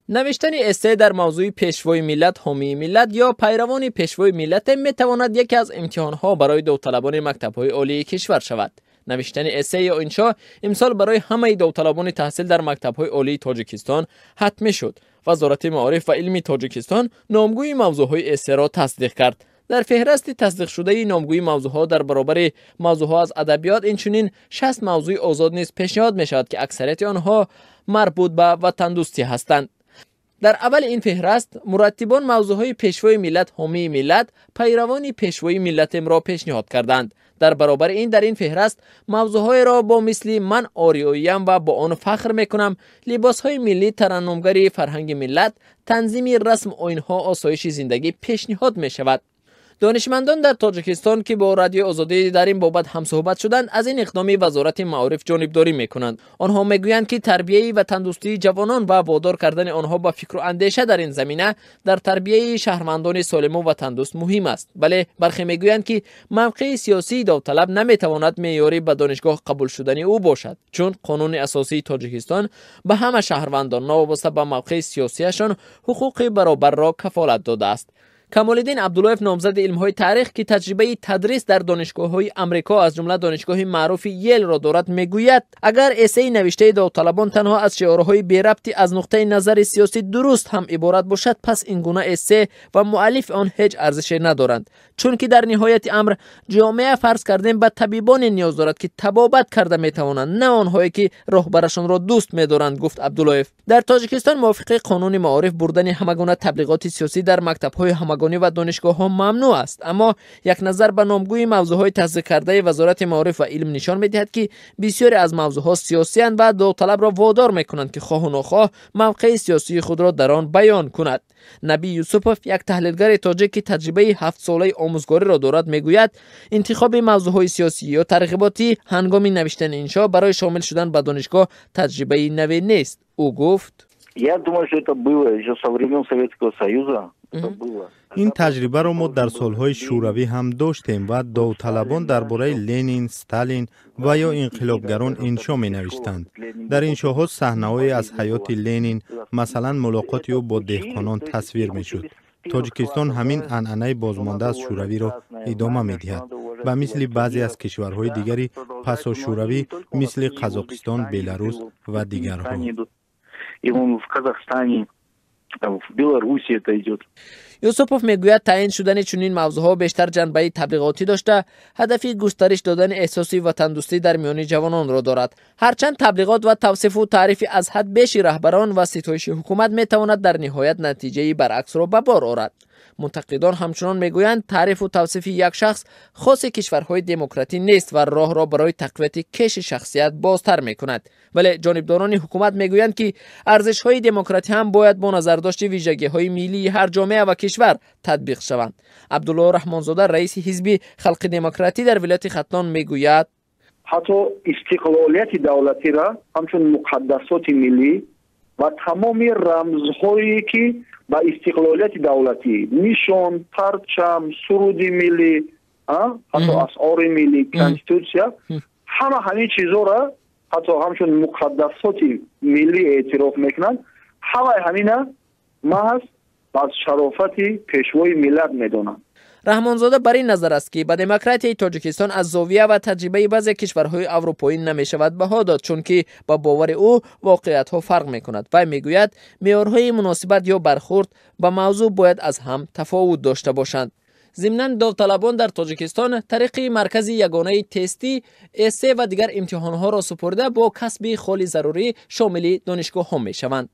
Навиштани эссе дар мавзӯи Пешвои миллат, ҳомии миллат ё пайравони Пешвои миллате метавонад яке аз имтиҳонҳо барои довталабони мактабҳои олии кишвар шавад. Навиштани эссе ё иншо имсол барои ҳамаи довталабони таҳсил дар мактабҳои олии Тоҷикистон ҳатмӣ шуд. Вазорати маориф ва илми Тоҷикистон номгӯи мавзӯъҳои эссеро тасдиқ кард. Дар феҳрасти тасдиқшудаи номгӯи мавзӯъҳо дар баробари мавзӯъҳо аз адабиёт инчунин 60 мавзӯи озод низ пешниҳод мешавад, ки аксарияти онҳо марбут ба ватандӯстӣ ҳастанд. Дар аввали ин феҳраст мураттибон мавзӯъҳои Пешвои миллат, ҳомии миллат, пайравони Пешвои миллатемро пешниҳод карданд. Дар баробари ин дар ин феҳраст мавзӯъҳоеро бо мисли «Ман ориёиям ва бо он фахр мекунам», либосҳои миллӣ, тараннумгари фарҳанги миллат, танзими расму оинҳо, осоиши зиндагӣ пешниҳод мешавад. Донишмандон дар Тоҷикистон, ки бо Радиои Озодӣ дар ин бобат ҳамсӯҳбат шуданд, аз ин иқдоми Вазорати маориф ҷонибдорӣ мекунанд. Онҳо мегӯянд, ки тарбияи ватандӯстии ҷавонон ва водор кардани онҳо ба фикру андеша дар ин замина дар тарбияи шаҳрвандони солиму ватандӯст муҳим аст. Вале бархе мегӯянд, ки мавқеи сиёсии довталаб наметавонад меъёри ба донишгоҳ қабул шудани ӯ бошад, чун Қонуни асосии Тоҷикистон ба ҳама шаҳрвандон новобаста ба мавқеи сиёсиашон ҳуқуқи баробарро кафолат додааст. Камолиддин Абдуллоев, номзади илмҳои таърих, ки таҷрибаи тадрис дар донишгоҳҳои Амрико, аз ҷумла донишгоҳи маъруфи Йелро дорад, мегӯяд, агар эссеи навиштаи довталабон танҳо аз шиорҳои берабти аз нуқтаи назари сиёсӣ дуруст ҳам иборат бошад, пас ин гуна эссе ва муаллифи он ҳеҷ арзише надоранд, чунки дар ниҳояти амр ҷомеа, фарз кардем, ба табибоне ниёз дорад, ки табобат карда метавонанд, на онҳое, ки роҳбарашонро дӯст медоранд, гуфт Абдуллоев. Дар Тоҷикистон мувофиқи қонуни маориф бурдани ҳама гуна таблиғоти сиёсӣ дар мактабҳои ҳамагонӣ ва донишгоҳҳо мамнӯъ аст. Аммо як назар ба номгӯи мавзӯъҳои тасдиқкардаи Вазорати маориф ва илм нишон медиҳад, ки бисёре аз мавзӯъҳо сиёсиянд ва довталабро водор мекунанд, ки хоҳу нохоҳ мавқеи сиёсии худро дар он баён кунад. Набӣ Юсупов, як таҳлилгари тоҷик, ки таҷрибаи 7-солаи омӯзгориро дорад, мегӯяд, интихоби мавзӯъҳои сиёсӣ ё тарғиботӣ ҳангоми навиштани иншо барои шомил шудан ба донишгоҳ таҷрибаи наве нест. Ӯ гуфт: Я думаю, что это было еще со времен Советского Союза. Это было. Ин таҷрибаро мо дар солҳои Шӯравӣ ҳам доштем ва довталабон дар бораи Ленин, Сталин ва ё инқилобгарон иншо менавиштанд. Дар иншоҳо саҳнаҳое аз ҳаёти Ленин, масалан, мулоқоти ӯ бо деҳқонон, тасвир мешуд. Тоҷикистон ҳамин анъанаи бозмонда аз Шӯравиро идома медиҳад, ба мисли баъзе аз кишварҳои дигари пасошӯравӣ, мисли Қазоқистон, Беларус ва дигарҳо. И вон в Казахстане, там, в Беларуси это идет. Юсупов мегӯяд, таъин шудани чунин мавзӯъҳо бештар ҷанбаи таблиғотӣ дошта, ҳадафи густариш додани эҳсоси ватандӯстӣ дар миёни ҷавононро дорад. Ҳарчанд таблиғот ва тавсифу таърифи аз ҳад беши раҳбарон ва ситоиши ҳукумат метавонад дар ниҳоят натиҷаи баръаксро ба бор орад. Мунтақидон ҳамчунон мегӯянд, таърифу тавсифи як шахс хоси кишварҳои демократӣ нест ва роҳро барои тақвияти кеши шахсият бозтар мекунад. Вале ҷонибдорони ҳукумат мегӯянд, ки арзишҳои демократӣ ҳам бояд бо назардошти вижагиҳои миллии ҳар ҷомеа ва кишвар татбиқ шаванд. Абдулло Раҳмонзода, раиси Ҳизби Халқи Демократӣ дар вилояти Хатлон, мегӯяд: Ҳатто истиқлолияти давлатиро ҳамчун муқаддасоти миллӣ ва тамоми рамзҳое, ки ба истиқлолияти давлатӣ, нишон, парчам, суруди миллӣ, ҳатто асъори миллӣ, конститутсия, ҳама ҳамин чизҳоро ҳатто ҳамчун муқаддасоти миллӣ эътироф мекунанд, ҳамаи ҳамина маҳз аз шарофати Пешвои миллат медонанд. Раҳмонзода бар ин назар аст, ки ба демократияи Тоҷикистон аз зовия ва таҷрибаи баъзе кишварҳои аврупоӣ намешавад баҳо дод, чунки ба бовари ӯ воқеиятҳо фарқ мекунад. Вай мегӯяд, меъёрҳои муносибат ё бархурд ба мавзӯъ бояд аз ҳам тафовут дошта бошанд. Зимнан, довталабон дар Тоҷикистон тариқи маркази ягонаи тестӣ эссе ва дигар имтиҳонҳоро супорида, бо касби холи зарурӣ шомили донишгоҳҳо мешаванд.